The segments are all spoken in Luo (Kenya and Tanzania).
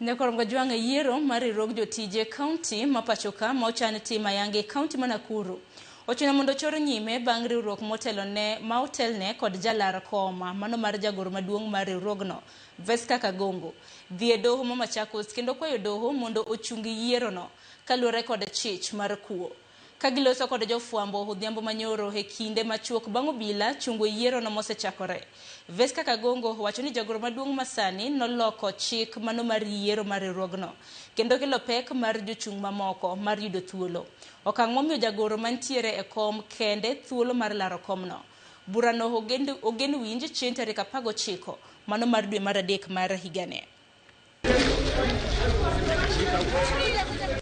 Nyakorongo jwang' e yiero mar riwruog jotije kaunti ma pachoka ma ochan tim ayanga e kaunti ma Nakuru. Ochuno mondo ochor nyime bang' riwruok motelone ma otelne kod jalar kom mano mar jagoro maduong' mar riwruogno Veska Kagongo dhi e doho ma Machakos kendo kwayo doho mondo ochung yierono kaluwore kod chich mar kuo. Ka giloso kod jofwambo odhiambo manyoro e kinde machuok bang' obila chungo yierono mosechakore. Veska Kagongo owacho ni jagoro maduong' masani noloko chik mano mar yiero mar riwruogno kendo kelo pek mar jochung' mamoko mar yudo thuolo. Okang' momiyo jagoro mantiere e kom kende thuolo mar laro komno. Burano ogen winj chieng' tarik 19 mano mar dwe mar adek mar higani.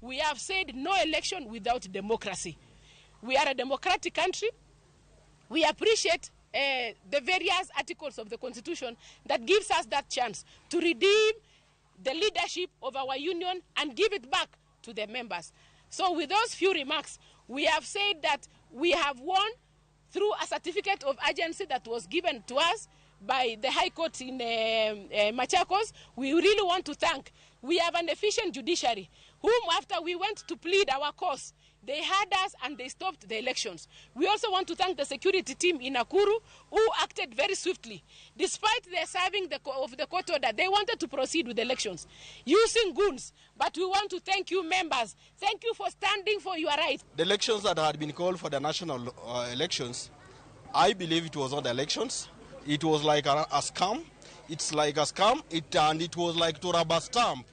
We have said no election without democracy. We are a democratic country. We appreciate the various articles of the Constitution that gives us that chance to redeem the leadership of our union and give it back to the members. So with those few remarks, we have said that we have won through a certificate of urgency that was given to us by the High Court in Machakos. We really want to thank. We have an efficient judiciary, whom after we went to plead our cause, they heard us and they stopped the elections. We also want to thank the security team in Nakuru, who acted very swiftly. Despite their serving of the court order, they wanted to proceed with the elections using goons. But we want to thank you, members. Thank you for standing for your rights. The elections that had been called for the national elections, I believe it was not elections. It was like a scam. It's like a scam, and it was like to rubber stamp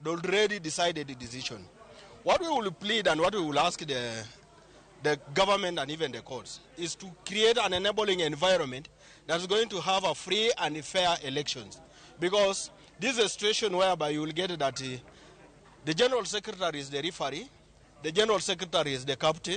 the already decided decision. What we will plead and what we will ask the government and even the courts is to create an enabling environment that's going to have a free and fair elections. Because this is a situation whereby you will get that the General Secretary is the referee, the General Secretary is the captain.